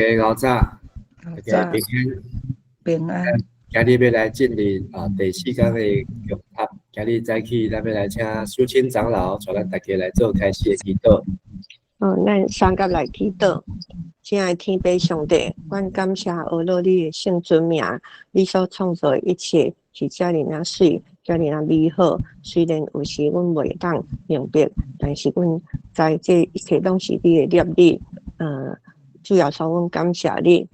家𠢕早，大家平安。平安。今日欲來進入第四工的共讀，今日早起，咱欲來請淑清長老帶咱大家來做開始的祈禱。哦，咱三甲來祈禱。親愛天父上帝，阮感謝阿樂你的聖尊名，你所創造的一切是遮爾仔媠，遮爾仔美好。雖然有時阮袂當明白，但是阮知這一切攏是你的攝理。主耶穌，阮感謝你，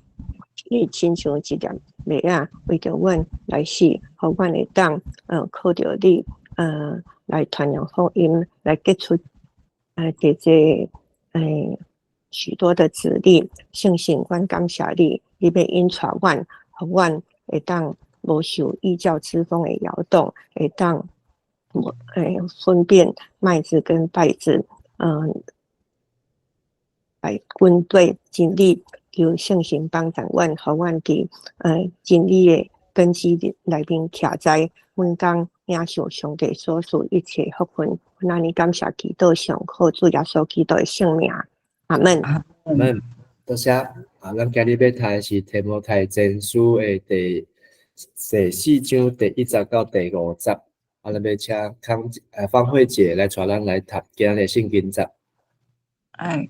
你親像一粒麥仔，為著阮來死，予阮會當靠著你，來傳揚福音，來結出這許多的子粒。聖神，阮感謝你，你欲引帶阮，予阮會當無受異教之風的搖動，會當分辨麥子跟稗子，來跟對真理，求聖神幫助阮，予阮佇真理的根基內面徛在，每工領受上帝所賜一切福分。阮按呢感謝祈禱，上靠主耶穌基督的聖名，阿門。阿門。多謝。咱今日欲讀的是提摩太前書的第四章第一節到第五節。咱欲請康方慧姐來帶咱來讀今日的聖經節。哎，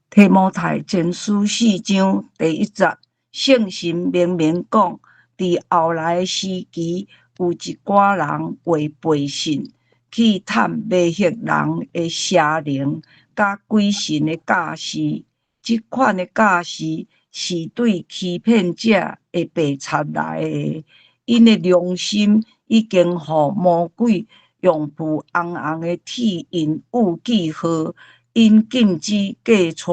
提摩太前書四章第一節，聖神明明講，佇後來時期，有一寡人會背信，去探迷惑人的邪靈，佮鬼神的教示。這款的教示是對欺騙者的白賊來的，𪜶的良心已經予魔鬼用布紅紅的鐵印有記號。𪜶禁止嫁娶，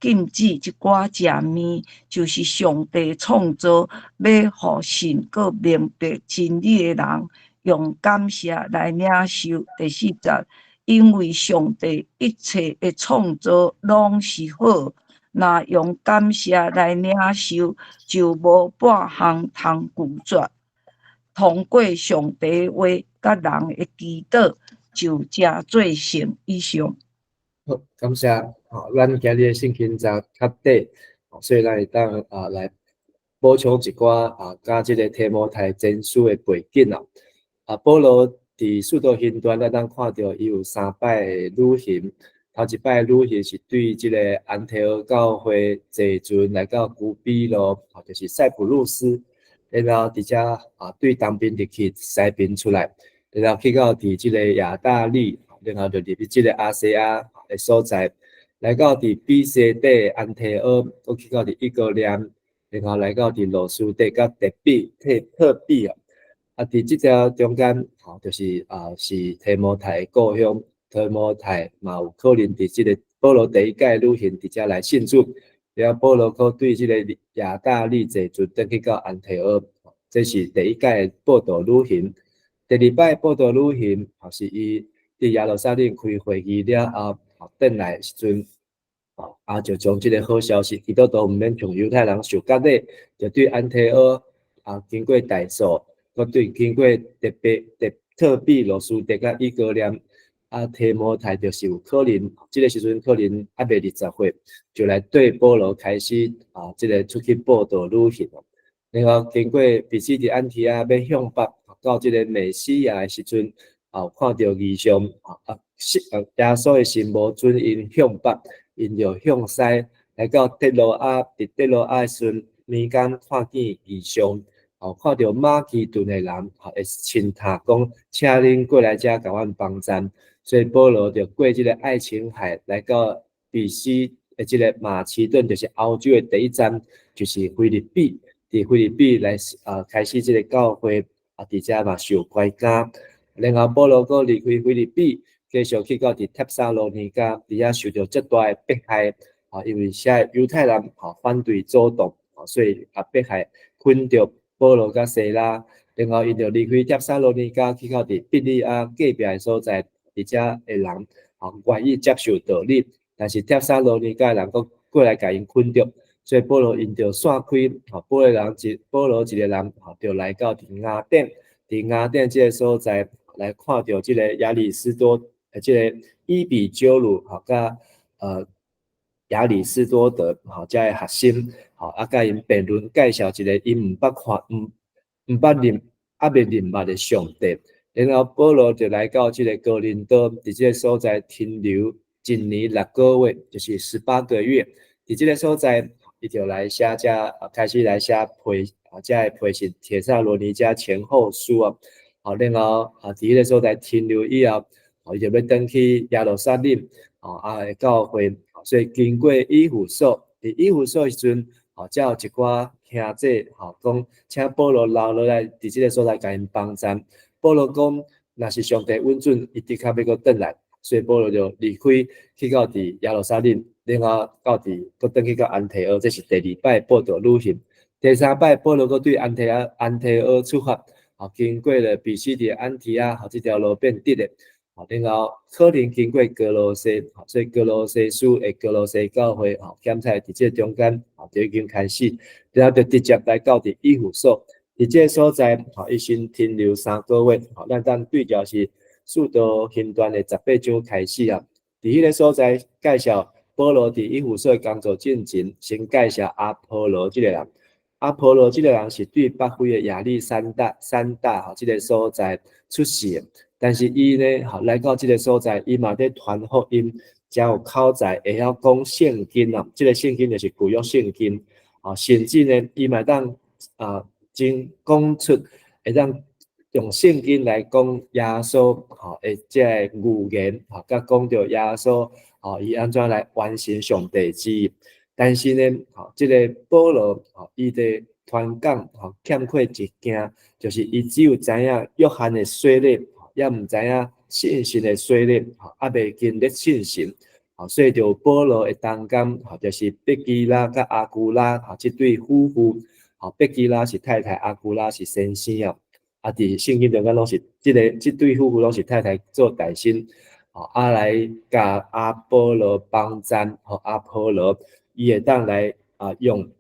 禁止一寡食物，就是上帝創造，欲予信閣明白真理的人，用感謝來領受。第四節，因為上帝一切的創造攏是好，若用感謝來領受，就無半項通拒絕。通過上帝話佮人的祈禱，就成做聖。以上。好，感謝。吼，咱今日的聖經節較短，所以咱會當來補充一寡佮這个提摩太前書的背景啊。保羅佇使徒行傳，咱通看著伊有三擺的旅行。頭一擺旅行是對這个安提阿教會坐船來到古比羅，就是塞浦路斯，然後佇遮對東邊入去，西邊出來，然後去到佇這个亞大利，然後就入去這个亞細亞的所在，來到佇比西底安提阿，閣去到佇以哥念，然後來到佇路司得佮特比特特比啊。佇這條中間，吼，就是是提摩太的故鄉。提摩太嘛有可能佇這个保羅第一擺旅行佇遮來信主，然後保羅閣對這個亞大利坐船轉去到安提阿，這是第一擺的佈道旅行。第二擺佈道旅行，是伊佇耶路撒冷開會議了後，轉來時陣，就將這个好消息，基督徒毋免向猶太人受割禮，就對安提阿經過大數，閣對經過特別特特比路司得佮以哥念。提摩太就是有可能，這个時陣可能猶未20歲，就來對保羅開始這个出去佈道旅行。然後經過彼西底安提阿，欲向北到這个美西亞的時陣，看著異象，耶穌的神無准𪜶向北，𪜶就向西來到特羅亞。佇特羅亞的時陣，暝間看見異象，看著馬其頓的人，會請他講，請恁過來遮共阮幫贊。所以保羅就過這个愛琴海，來到彼西的這个馬其頓，就是歐洲的第一站，就是腓立比。佇腓立比來開始這个教會，佇遮嘛受關監。然後保羅閣離開腓立比，繼續去到佇帖撒羅尼迦，佇遐受著足大的迫害，因為遐猶太人反對走動，所以迫害困著保羅佮西拉。然後𪜶就離開帖撒羅尼迦，去到佇庇哩亞隔壁的所在。佇遮的人願意接受道理，但是帖撒羅尼迦的人閣過來共𪜶困著，所以保羅𪜶就散開，保羅一個人就來到佇雅典，佇雅典這个所在來看著這个亞里士多，這个伊比鳩魯，佮亞里士多德吼，遮个學生吼，啊，共𪜶辯論介紹一个𪜶毋捌看、毋捌認、猶未認捌的上帝。然後保羅就來到這个哥林多，佇這个所在停留一年六個月，就是18個月。佇這个所在，伊就來寫遮，開始來寫批啊，遮个批信帖撒羅尼迦前後書啊。好，然後啊，佇彼个所在停留以後，伊就欲轉去耶路撒冷，哦，啊，教會。所以經過以弗所，佇以弗所的時陣，吼，才有一寡兄弟，吼，講請保羅留落來，佇這个所在共𪜶幫贊。保羅講，若是上帝允准，伊的確欲閣轉來，所以保羅就離開去到佇耶路撒冷，然後到佇閣轉去到安提阿，這是第二擺佈道旅行。第三擺，保羅閣對安提阿出發，吼，經過了彼西底安提阿，吼，這條路變直的。然後可能經過歌羅西，所以歌羅西書的歌羅西教會，吼，檢採佇這中間，吼，就已經開始，然後就直接來到佇以弗所，佇這個所在，吼，伊先停留3個月，吼，咱當對焦是使徒行傳的十八章開始啊，佇彼个所在介紹保羅佇以弗所的工作進前，先介紹阿波羅這个人。阿波羅這个人是對北非的亞歷山大、山大吼這个所在出世的。但是伊呢，吼來到這个所在，伊嘛佇傳福音，誠有口才，會曉講聖經啊。這个聖經就是舊約聖經，啊，甚至呢，伊嘛當啊，真講出會當用聖經來講耶穌，吼的這个預言，吼，佮講著耶穌，吼，伊按怎來完成上帝旨意。但是呢，吼，這个保羅，吼，伊佇傳講，吼，欠缺一件，就是伊只有知影約翰的洗禮。也毋知影信心的洗禮，吼，猶未經歷信心，吼，所以就保羅的同工，吼，就是百基拉佮亞居拉，吼，這對夫婦，吼，百基拉是太太，亞居拉是先生啊，啊，佇聖經中間攏是這个這對夫婦攏是太太做代身，吼，啊來共阿波羅幫贊，吼，阿波羅伊會當來啊用，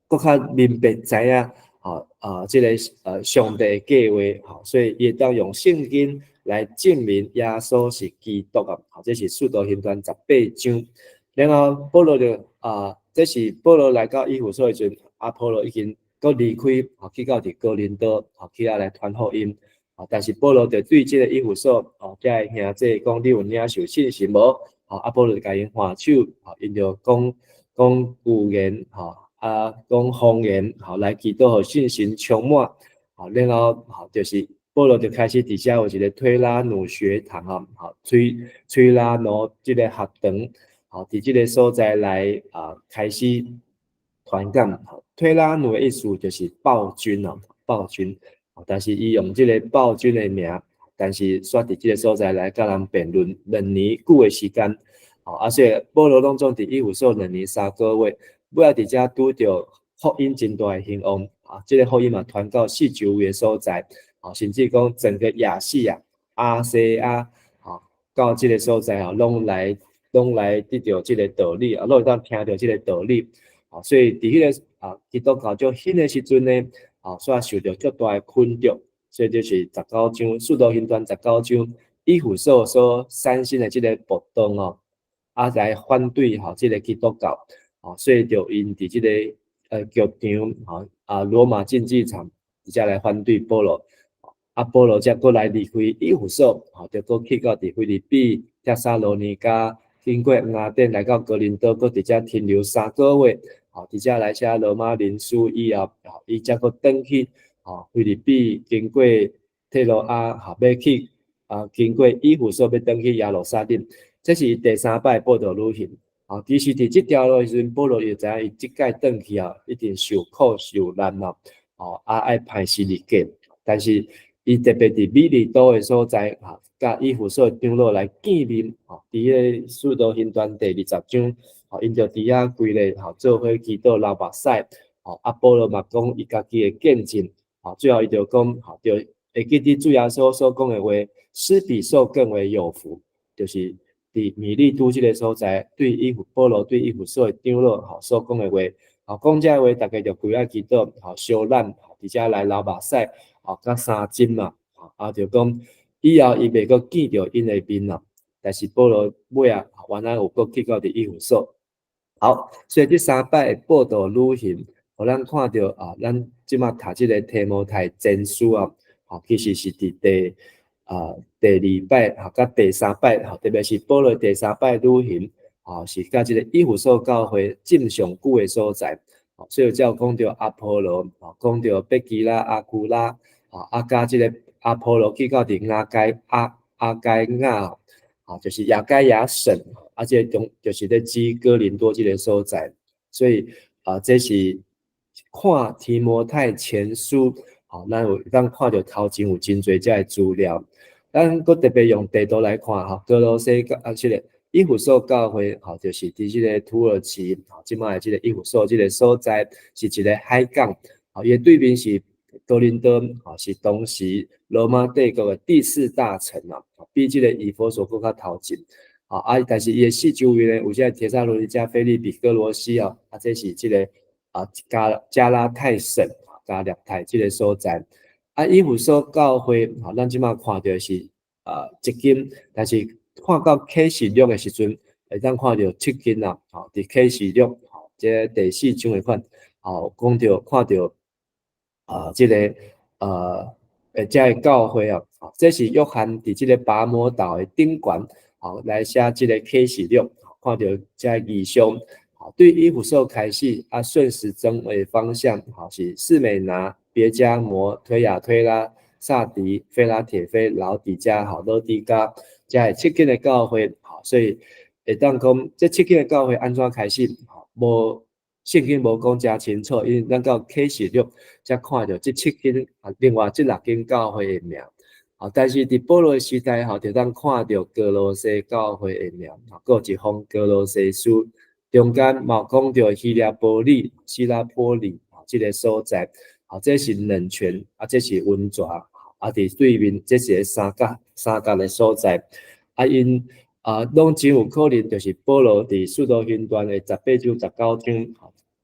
閣較明白知影。吼啊，這个上帝的計劃，吼，所以伊會當用聖經來證明耶穌是基督啊！吼，這是使徒行傳十八章。然後保羅就啊，這是保羅來到以弗所的時陣，阿波羅已經閣離開，吼，去到佇哥林多，吼，去遐來傳福音。吼，但是保羅就對這个以弗所，吼，遮个兄弟講，你有領受信心無？吼，啊，保羅就共𪜶按手，吼，𪜶就講講預言，吼。啊，講方言，吼，來祈禱，予信心充滿，吼，然後，吼，就是保羅就開始佇遮有一個推喇奴學堂啊，吼，推喇奴這个學堂，吼，佇這个所在來啊開始傳講。推喇奴的意思就是暴君哦，暴君，但是伊用這个暴君的名，但是煞佇這个所在來佮人辯論2年久的時間，吼，啊，所以保羅攏總佇以弗所2年3個月。尾仔佇遮拄著福音真大的興旺，啊，這个福音嘛傳到四周圍的所在，啊，甚至講整個亞細亞、亞細亞，吼，到這个所在吼，攏來得著這个道理，啊，攏會當聽著這个道理，啊，所以佇彼个啊基督教足興的時陣呢，啊，煞受著足大的困擾，所以就是十九章，使徒行傳十九章，以弗所所產生的這个暴動哦，啊，來反對吼這个基督教。哦，所以就𪜶佇這个劇場，吼啊羅馬競技場，直接來反對保羅，啊保羅才閣來離開以弗所，吼，就閣去到佇腓立比、帖撒羅尼迦，經過雅典來到哥林多，閣佇遮停留三個月，吼，佇遮來寫羅馬人書以後，吼，伊才閣轉去，吼腓立比，經過特羅亞，吼，欲去啊經過以弗所，欲轉去耶路撒冷，這是伊第三擺佈道旅行。啊，其實佇這條路的時陣，保羅伊就知影伊這擺轉去啊，一定受苦受難咯，哦，啊愛攀十字架。但是伊特別佇米利都的所在，啊，佮以弗所長老來見面，吼，佇彼个使徒行傳第二十章，吼，𪜶就佇遐規个吼做伙祈禱流目屎，吼，啊保羅嘛講伊家己的見證，吼，最後伊就講，吼，就會記得主耶穌所講的話，施比受更為有福，就是佇米利都這个所在，對以弗保羅對以弗所的長老吼所講的話，吼講這个話，大家就規下祈禱，吼相難，佇遮來流目屎，吼佮三針嘛，啊就講以後伊袂閣見著𪜶的面啦。但是保羅尾仔原來有閣去到佇以弗所。好，所以這三擺的佈道旅行，予咱看著啊，咱這馬讀這个提摩太前書啊，吼，其實是佇第二擺吼，佮第三擺吼，特別是保羅第三擺旅行，吼，是佮這个以弗所教會浸上久的所在，所以才有講著阿波羅，吼，講著百基拉、亞居拉，吼，啊，佮這个阿波羅去到佇亞該亞亞該亞，吼，就是亞該亞省，啊，這个中就是咧指哥林多這个所在，所以啊，這是看提摩太前書，吼，咱有當看著頭前有真濟這个資料，咱閣特別用地圖來看，吼，歌羅西啊，這个以弗所教會，吼，就是佇這個土耳其，吼，這馬的這個以弗所這個所在，是一个海港，吼，伊的對面是哥林多，吼，是當時羅馬帝國的第四大城啊，比這個以弗所閣較頭前，吼，啊，但是伊的四周圍呢，有這个帖撒羅尼迦、腓立比、歌羅西哦，啊，這是這个啊加加拉太省、加勒泰這个所在，啊，以弗所教會，吼，咱這馬看著是啊一間，但是看到啟示錄的時陣，會當看著七間啊，吼，佇啟示錄，吼，這个第四章的款，吼，講著看著啊，這个這个教會啊，這是約翰佇這个拔摩島的頂懸，吼，來寫這个啟示錄，看著這个異象，吼，對以弗所開始，啊，順時針的方向，吼，是士美拿、別迦摩、推雅推拉、撒狄、非拉鐵非、老底嘉、吼，老底嘉，這个七間的教會，吼，所以會當講，這七間的教會按怎開始，吼，無聖經無講誠清楚，因為咱到啟示錄才看著這七間啊，另外這六間教會的名，吼，但是佇保羅的時代，吼，就當看著歌羅西教會的名，吼，閣有一封歌羅西書，中間嘛有講著希臘波利、希拉波里，吼，這个所在，吼，這是冷泉，啊，這是溫泉，啊，佇對面這是个三角三角的所在，啊，𪜶啊，攏真有可能就是保羅佇使徒行傳的18章19章，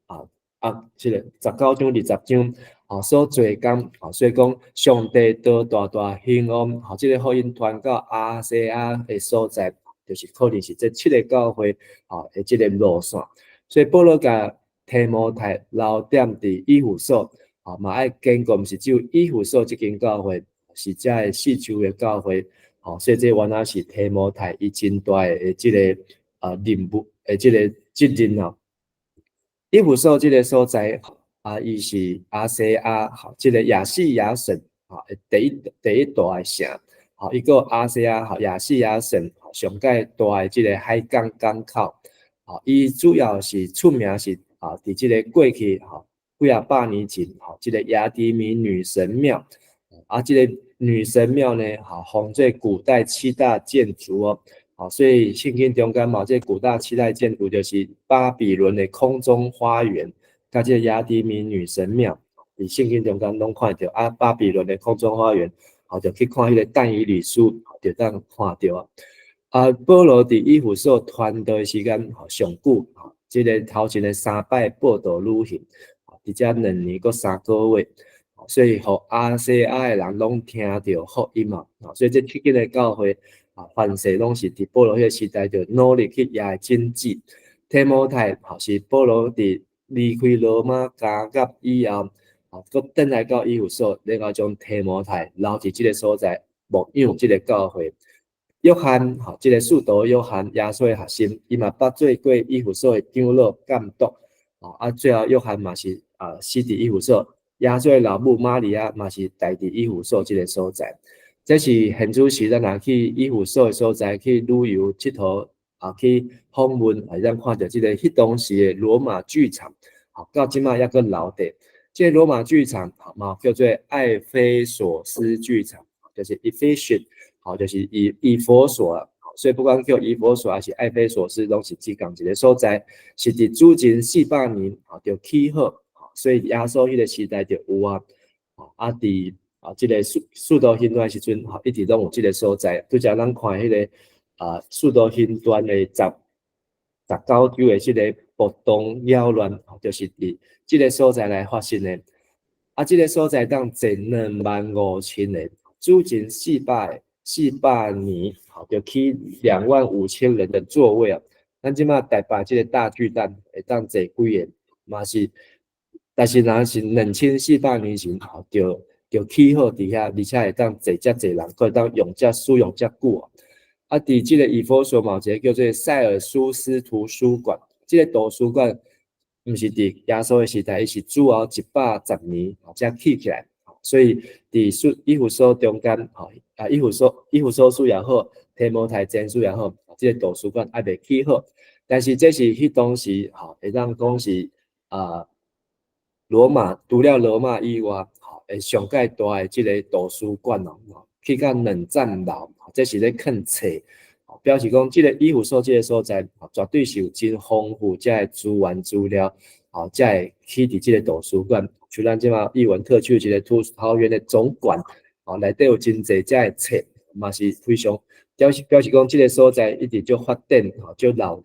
啊啊，這个19章20章，啊，所做工，啊，所以講上帝都大大興旺，吼，這个福音傳到亞細亞的所在，就是可能是這七个教會，吼的這个路線。所以保羅共提摩太留踮佇以弗所，吼，嘛愛堅固，毋是只有以弗所這間教會，是遮个四周的教會。吼，所以這原來是提摩太伊真大的這个啊任務的這个責任哦。以弗所這个所在，啊，伊是亞細亞，吼，這个亞細亞省，吼，第一大的城，吼，伊閣亞細亞，吼，亞細亞省上蓋大的這个海港港口，吼，伊主要是出名是啊，佇這个過去吼幾仔百年前，吼，這个亞底米女神廟，啊，這个女神廟呢，吼，號做古代七大建築哦，好，所以聖經中間嘛，這古代七大建築就是巴比倫的空中花園，佮這个亞底米女神廟，佇聖經中間攏看著啊，巴比倫的空中花園，吼，就去看彼个但以理書，就當看著啊。啊，保羅佇以弗所傳道的時間吼上久，吼，這个頭前的三擺佈道旅行，佇遮2年閣3個月。所以，予亞細亞的人攏聽著福音啊！所以這七間的教會啊，凡勢攏是佇保羅彼个時代就努力去予伊種子。提摩太吼是保羅佇離開羅馬監獄以後，啊，閣轉來到以弗所，然後將提摩太留佇這个所在牧養這个教會。約翰吼，這个使徒約翰耶穌的學生，伊嘛捌做過以弗所的長老監督。啊，最後約翰嘛是啊死佇以弗所。耶穌的老母瑪利亞嘛是待佇以弗所這个所在。這是現主時咱若去以弗所的所在去旅遊𨑨迌啊，去訪問，會當看著這个彼當時的羅馬劇場，吼，到這馬猶閣留佇。這个羅馬劇場嘛叫做愛非索斯劇場，就是 Ephesian，吼，就是以弗所啊。所以不管叫以弗所還是愛非索斯，攏是指仝一个所在，是佇主前400年吼就起好。所以耶穌彼个時代就有啊，啊，佇啊這个使徒行傳時陣，吼，一直攏有這个所在。拄才咱看彼个啊，使徒行傳的19章的這个暴動擾亂，就是佇這个所在來發生的。啊，這个所在當坐25,000人，主前400年，吼，就起25,000人的座位啊。咱這馬台北這个大巨蛋會當坐幾个，嘛是，但是若是2400年前，吼，就起好佇遐，而且會當坐遮濟人，閣會當用遮使用遮久。啊，佇這个以弗所嘛有一个叫做塞爾蘇斯圖書館，這个圖書館毋是佇耶穌的時代，伊是主後110年才起起來。所以佇書以弗所中間，吼，啊，以弗所書也好，提摩太前書也好，這个圖書館猶未起好。但是這是彼當時，吼，會當講是啊，羅馬除了羅馬以外，吼，會上蓋大的這个圖書館哦，起到兩層樓，這是咧囥冊，表示講這个以弗所這个所在，絕對是有真豐富這个資源資料，吼，才會起佇這个圖書館。像咱這馬藝文特區一个桃園的總館，吼，內底有真濟這个冊，嘛是非常表示講這个所在一直足發展，吼，足熱鬧。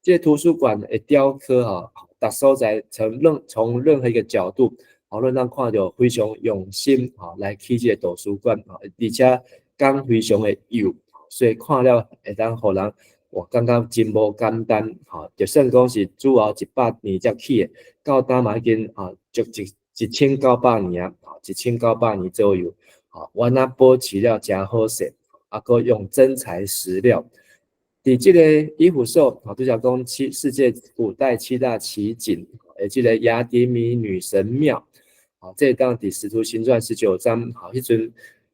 這个圖書館的雕刻，吼，逐所在從任何一個角度，吼，攏通看著非常用心，吼，來起這個圖書館，吼，而且工非常的幼，所以看了會當予人哇，感覺真無簡單，吼，就算講是主後100年才起的，到今嘛已經啊，足1900年啊，1900年左右，吼，原來保持了誠好勢，啊，閣用真材實料。佇這个以弗所，吼，拄才講世界古代七大奇景，的這个亞底米女神廟，吼，這當佇使徒行傳19章，吼，彼陣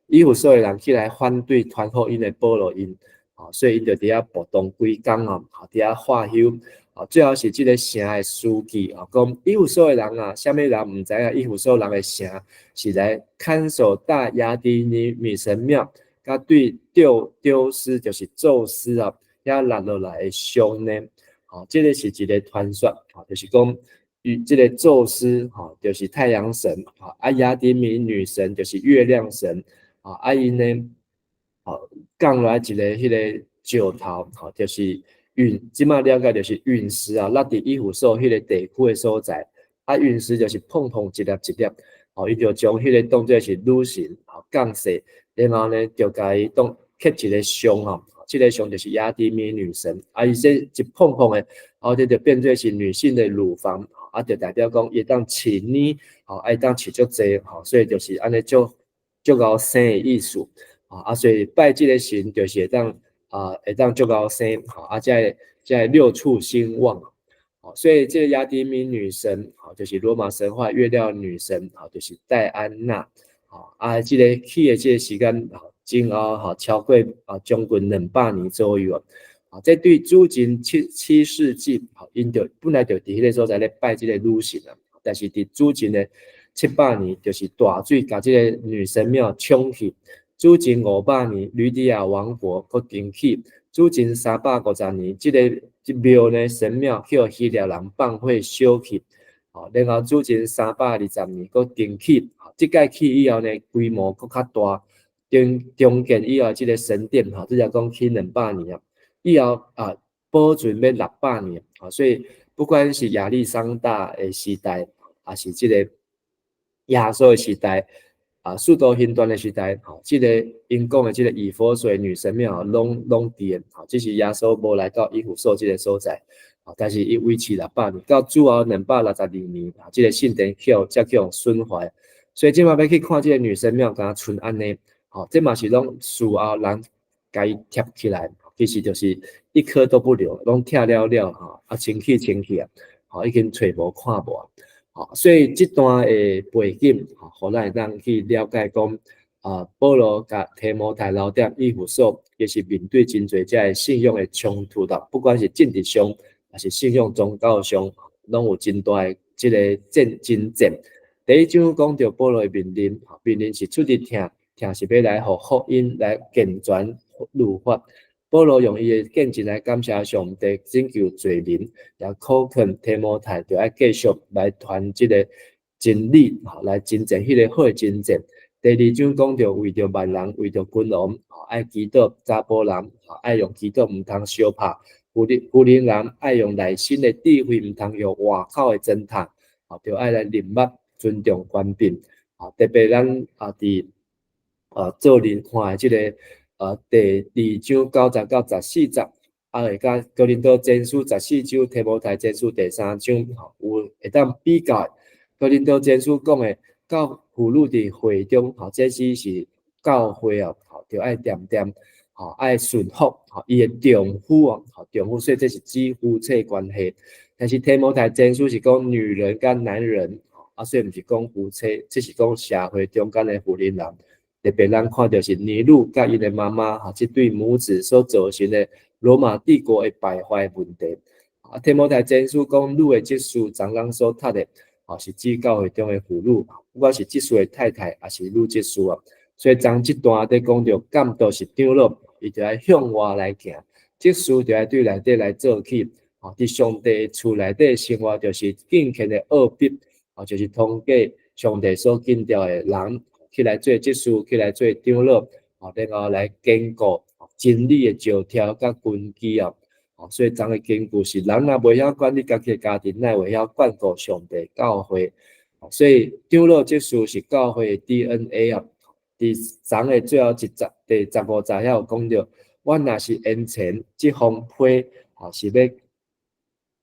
以弗所的人起來反對傳福音的保羅𪜶，吼，所以𪜶就佇遐暴動幾工哦，吼，佇遐化休，吼，最後是這个城的書記，吼，講以弗所的人啊，啥物人毋知影以弗所人的城是來看守大亞底米女神廟，佮對宙斯就是宙斯啊，遐落落來的像呢，吼，這个是一个傳說，吼，就是講，與這个宙斯，吼，就是太陽神，吼，啊，亞底米女神就是月亮神，吼，啊，𪜶呢，吼，降落來一个彼个石頭，吼，就是隕，這馬了解就是隕石啊，落佇以弗所彼个地區的所在，啊，隕石就是碰碰一粒一粒，吼，伊就將彼个當做是女神，吼，降世，然後呢，就共伊當刻一个像吼。這个像就是亞底米女神，啊，伊這一碰碰的，後這就變做是女性的乳房，啊，就代表講伊當飼奶，吼，愛當飼足濟，吼，所以就是按呢足足𠢕生的意思，啊，所以拜這个神就是會當足𠢕生，吼，啊，才會六畜興旺，吼，所以這个亞底米女神，吼，就是羅馬神話月亮女神，吼，就是戴安娜，吼，啊，這个起的這个時間，吼，前後吼超過啊將近200年左右啊，啊，這對主前七世紀，吼，𪜶就本來就佇彼个所在咧拜這个女神啊，但是佇主前的700年，就是大水共這个女神廟沖去。主前500年，呂底亞王國閣重起。主前350年，這个這廟呢神廟去予希臘人放火燒去。吼，然後主前320年閣重起，這擺起以後呢，規模閣較大。重建以後，這个神殿吼，這才講起200年啊，以後啊保存欲600年，所以不管是亞歷山大的時代，抑是這个耶穌的時代，啊，使徒行傳的時代，吼，這个𪜶講的這个以弗所女神廟，攏佇的，吼，只是耶穌無來到以弗所這个所在，但是伊維持600年，到主後262年，啊，這个聖殿去予才去予損壞，所以這馬欲去看這个女神廟，敢若賰按呢。吼，這嘛是攏事後人共伊貼起來，其實就是一顆都不留，攏拆了了，吼，啊，清去清去啊，吼，已經揣無看無啊，吼，所以這段的背景，吼，予咱會當去了解講，啊，保羅佮提摩太留佇以弗所，其實面對真濟這个信仰的衝突啦，不管是政治上，抑是信仰宗教上，攏有真大的這个戰爭戰。第一章講著保羅的命令，命令是出佇疼。疼是欲來予福音來健全律法。保羅用伊的見證來感謝上帝拯救罪人，也苦勸提摩太，著愛繼續來傳這个真理，吼，來爭戰彼个好的爭戰。第二章講著為著萬人，為著君王，愛祈禱查埔人，愛用祈禱毋通相拍。婦人愛用內心的智慧，毋通用外口的偵探，吼，著愛來認捌尊重權柄。吼，特別咱啊佇做陣看的這个第二章9節到14節，啊，會佮哥林多前書14章，提摩太前書第三章，吼，有會當比較。哥林多前書講的，教婦女佇會中，吼，這是教會哦，吼，著愛恬恬，吼，愛順服，吼，伊的丈夫哦，吼，丈夫，所以這是指夫妻關係。但是提摩太前書是講女人佮男人，啊，所以毋是講夫妻，這是講社會中間的婦人人。特別咱看著是尼祿佮𪜶的媽媽，吼，這對母子所造成的羅馬帝國的敗壞問題。啊，提摩太前書講女的執事，昨人所讀的，吼，是指教會中的婦女，不管是執事的太太，抑是女執事啊。所以昨這段佇講著監督是長老，伊就愛向外來行，執事就愛對內底來做起。吼，佇上帝厝內底生活，就是敬虔的奧秘，吼，就是通過上帝所建造的人起來做執事，起來做長老，吼，然後來堅固真理的石柱佮根基啊。吼，所以昨的根據是人若袂曉管理家己的家庭，哪會曉管顧上帝教會？所以長老執事是教會的 DNA 啊。佇昨的最後一節，第15節遐有講著，我若是延前這封批，吼，是欲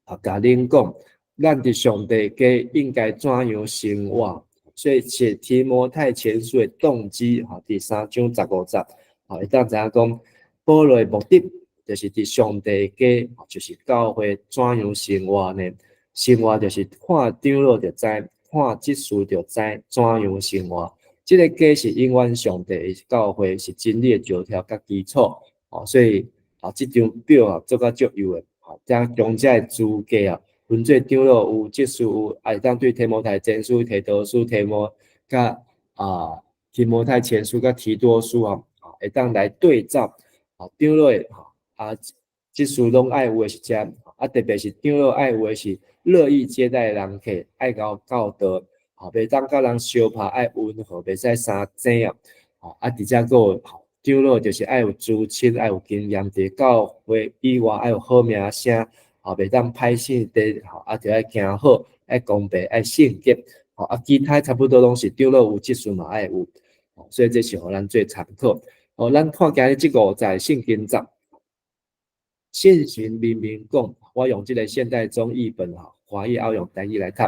啊，共恁講，咱佇上帝家應該怎樣生活。所以寫提摩太前書的動機，吼，第三章十五節，吼，會當知影講，保羅的目的，就是佇上帝家，就是教會怎樣生活呢？生活就是看長老就知，看執事就知怎樣生活。這个家是永遠上帝的教會，是真理的石柱佮基礎。哦，所以啊，這張表啊，做甲足用的，吼，將將這个資格啊，分做長老有、執事有，啊，會當對提摩太前書、提多書、提摩佮啊提摩太前書佮提多書啊，會當來對照。啊，長老的，啊，執事攏愛有的是這，啊，特別是長老愛有的是樂意接待人客，愛𠢕教導，吼，袂當佮人相拍，愛溫和，袂使相爭啊，吼，啊，佇遮閣有長老就是愛有資深，愛有經驗，佇教會以外愛有好名聲，吼，袂當歹勢地，吼，啊，著愛行好，愛公平，愛聖潔，吼，啊，其他差不多攏是長老有，執事嘛愛有，所以這是予咱做參考。哦，咱看今日這五節聖經節，聖神明明講，我用這个現代中譯本吼，華語愛用台語來讀。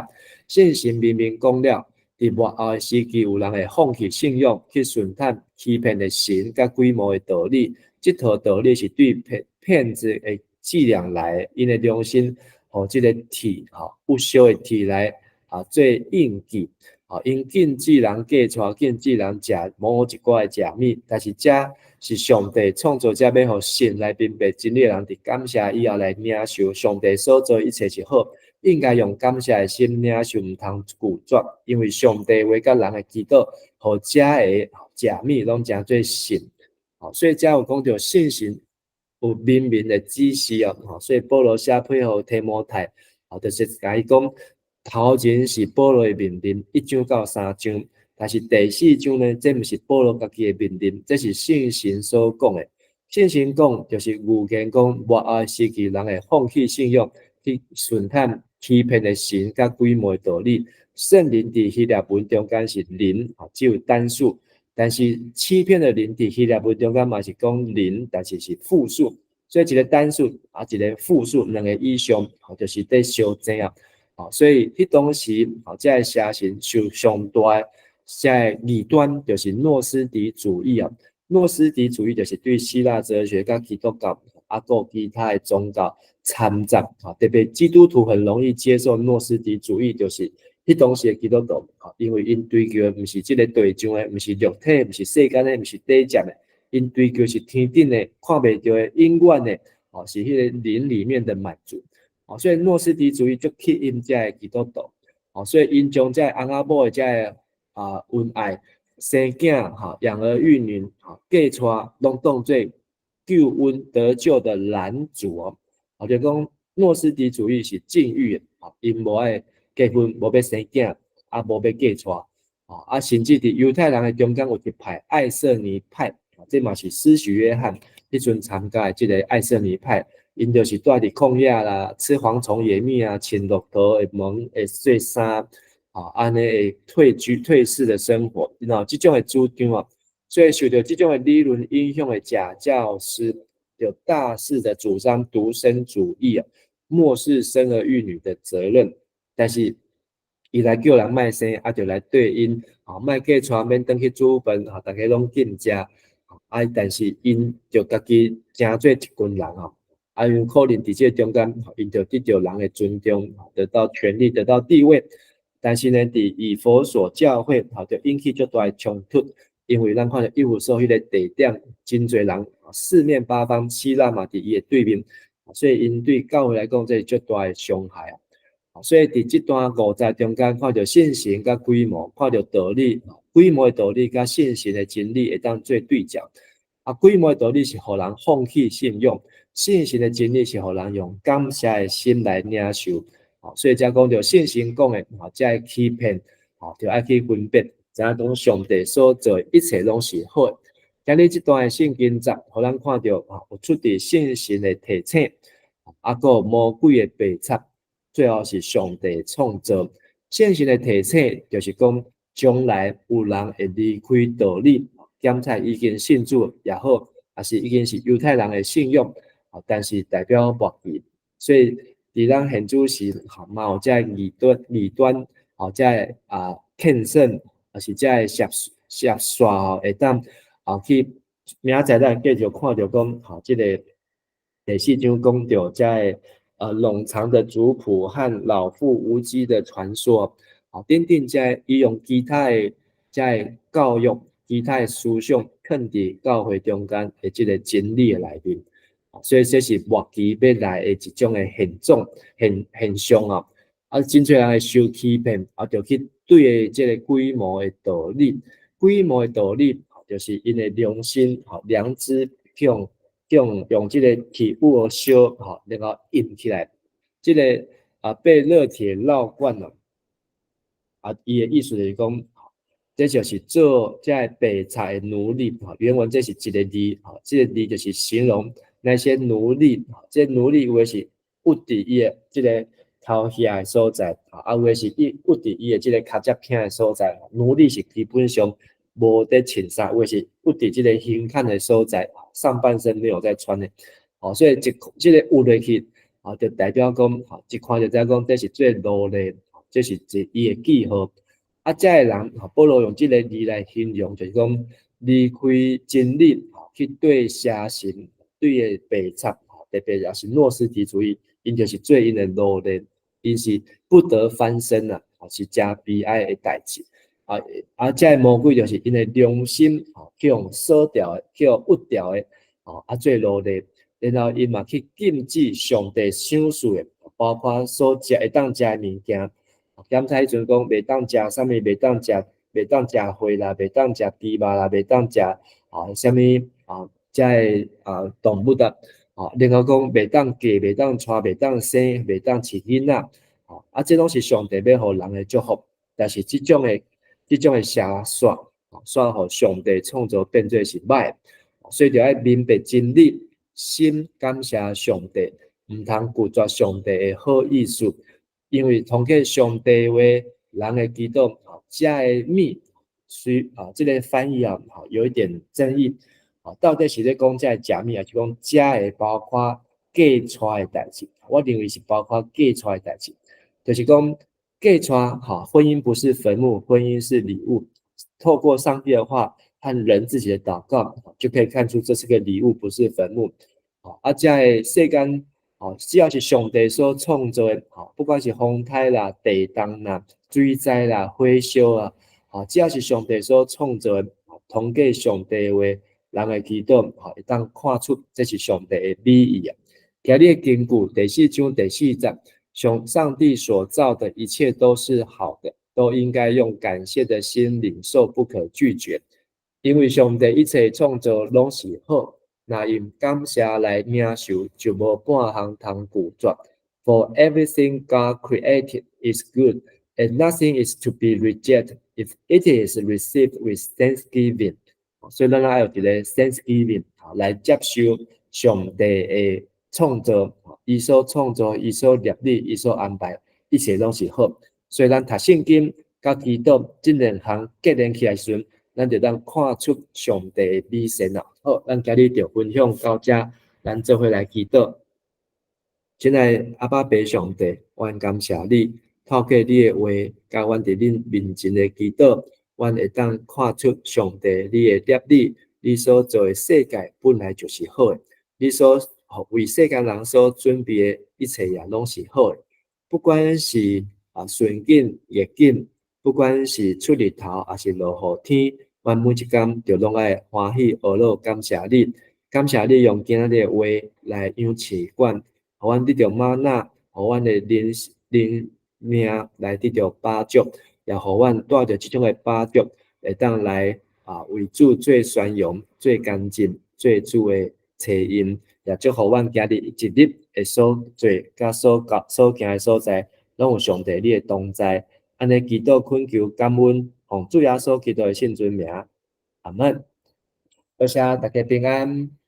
聖神明明講了，佇末後的時期，有人會放棄信仰，去順從欺騙的神佮鬼魔的道理。這套道理是對騙騙子的伎倆來，𪜶的良心，予這个鐵吼，不朽的鐵來啊做印記。吼，𪜶禁止人嫁娶，禁止人食某一寡的食物，但是這是上帝創造者欲予信來明白真理的人，佇感謝以後來領受上帝所做一切是好，應該用感謝的心領受，毋通拒絕，因為上帝話佮人的祈禱，予這个食物攏成做聖。吼，所以這有講著聖神有明明的指示哦，吼，所以保羅寫批予提摩太，吼，就是共伊講，頭前是保羅的命令，一章到三章，但是第四章呢，這毋是保羅家己的命令，這是聖神所講的。聖神講就是預言講，末後時期人會放棄信仰，去順從欺騙的神佮鬼魔的道理。聖靈佇希臘文中間是靈，只有單數，但是欺騙的靈佇希臘文中間嘛是講靈，但是是複數，所以一个單數啊，一个複數，兩个以上，就是佇相爭啊。所以彼當時，這个邪神受上大的這个異端，就是諾斯底主義啊。諾斯底主義就是對希臘哲學佮基督教啊，閣其他的宗教摻雜，特別基督徒很容易接受諾斯底主義，就是彼當時的基督徒，因為𪜶追求的毋是這个地上的，毋是肉體，毋是世間的，毋是低賤的，𪜶追求是天頂的，看袂著的，永遠的，哦，是彼个靈裡面的滿足。哦，所以諾斯底主義足吸引這个基督徒，哦，所以𪜶將這个翁仔某的這个啊恩愛、生囝、吼養兒育女、吼嫁娶，攏當做救恩得救的攔阻哦。哦，就講諾斯底主義是禁欲的，吼，𪜶無愛結婚，無欲生囝，啊，無欲嫁娶，哦，啊，甚至佇猶太人的中間有一派愛色尼派，這嘛是施洗約翰彼陣參加的這个愛色尼派。𪜶就是蹛佇曠野啦，吃蝗蟲野蜜啊，穿駱駝的毛的做衫，啊，按呢會退居退世的生活，然後這種的主張啊，所以受著這種的理論影響的假教師，就大肆的主張獨身主義啊，漠視生兒育女的責任。但是伊來叫人莫生，啊，就來對𪜶啊，莫嫁娶，免轉去祖墳，啊，逐家攏禁食。啊，但是𪜶就家己成做一群人啊，啊，有可能佇這個中間，𪜶就得著人的尊重，得到權力，得到地位。但是呢，佇以弗所教會，就引起足大的衝突，因為咱看著以弗所彼個地點，真濟人四面八方，希臘嘛佇伊的對面，所以𪜶對教會來講，這是足大的傷害啊。所以佇這段五節中間，看著信心佮鬼魔，看著道理，鬼魔的道理佮信神的真理會當做對照。啊，鬼魔的道理是予人放棄信仰，信神的真理是予人用感謝的心來領受。所以才講著信神講的，才會欺騙，就愛去分辨，知影講上帝所做的一切攏是好的。今日這段的聖經節，予咱看著，有出佇聖神的提醒，啊，閣有魔鬼的白賊，最後是上帝創造。聖神的提醒，就是講將來有人會離開道理，檢查已經信主也好，抑是已經是猶太人的信仰，但是代表末期，所以佇咱現主時，嘛有這個異端、異端，這個勸勝，抑是這個邪邪煞吼，會當去明仔載咱繼續看著講，這個第四章講著這個冗長的族譜和老婦無羈的傳說，等等這個伊用其他的這個教育、其他的思想，囥佇教會中間的這個真理的內面。所以這是末期欲來的一種的現狀、現現象啊！啊，真濟人會受欺騙，啊，就去對這個鬼魔的道理。鬼魔的道理，就是𪜶的良心、良知，去予用這個鐵焔燒，然後印起來。這個啊，被熱鐵烙慣了。啊，伊的意思就是講，這就是做這個白賊的奴隸。原文這是一個字，這個字就是形容那些奴隸，這個奴隸有的是屈佇伊的這個頭額的所在，啊，有的是伊屈佇伊的這個跤脊骿的所在。奴隸是基本上無佇穿衫，有的是屈佇這個胸坎的所在，上半身沒有在穿的。所以這這個屈落去，就代表講，一看就知影講這是做奴隸，這是一伊的記號。啊，這個人，保羅用這個字來形容，就是講離開真理，去對邪神。對的白賊，特別也是諾斯底主義，𪜶就是做𪜶的奴隸，𪜶是不得翻身啊，是誠悲哀的代誌。啊啊，這個魔鬼就是𪜶的良心，去予鎖掉的，去予屈掉的，啊做奴隸，然後𪜶嘛去禁止上帝賞賜的，包括所食會當食的物件。檢查彼陣講袂當食啥物，袂當食，袂當食血啦，袂當食豬肉啦，袂當食啊啥物啊。這個啊動物啊，然後講袂當嫁，袂當娶，袂當生，袂當飼囡仔，啊，這攏是上帝欲予人的祝福。但是這種的邪煞，煞予上帝創造變做是歹，所以就愛明白真理，心感謝上帝，毋通拒絕上帝的好意思，因為通過上帝話，人的祈禱，這個物，雖啊，這個翻譯啊，有一點爭議。啊，到底是咧講這個食物，抑是講這個包括嫁娶的代誌？我認為是包括嫁娶的代誌，就是講嫁娶，哈，婚姻不是墳墓，婚姻是禮物。透過上帝的話和人自己的禱告，就可以看出這是個禮物，不是墳墓。啊，這個世間，只要是上帝所創造的，不管是風颱啦、地動啦、水災啦、火燒啊，只要是上帝所創造的，通過上帝話，人的祈禱，會當看出這是上帝的美意啊。今日的根據第四章第四節，上帝所造的一切都是好的，都應該用感謝的心領受，不可拒絕。因為上帝一切創造攏是好，若用感謝來領受，就無半項通拒絕。For everything God created is good, and nothing is to be rejected if it is received with thanksgiving。所以咱愛有一個 thanksgiving 來接受上帝的創造，伊所創造、伊所立立、伊所安排，一切攏是好。所以咱讀聖經佮祈禱這兩項結連起來時陣，咱就當看出上帝的美善啦。好，咱今日就分享到這。咱做伙來祈禱。親愛阿爸父上帝，阮感謝你，透過你的話，佮阮佇恁面前的祈禱，阮會當看出上帝你的立意，你所造的世界本來就是好的，你所為世間人所準備的一切也攏是好的，不管是順境逆境，不管是出日頭抑是落雨天，阮每一工就攏愛歡喜呵樂感謝你，感謝你用今仔日的話來養飼阮，予阮得著嗎哪，予阮的靈靈命來得著飽足，也予阮帶著這種的飽足，會當來為主做宣揚、做見證、做主的差印，也祝福阮今日一日的所做佮所到所行的所在，攏有上帝你的同在。按呢祈禱懇求感恩，奉主耶穌基督的聖尊名，阿門。多謝大家平安。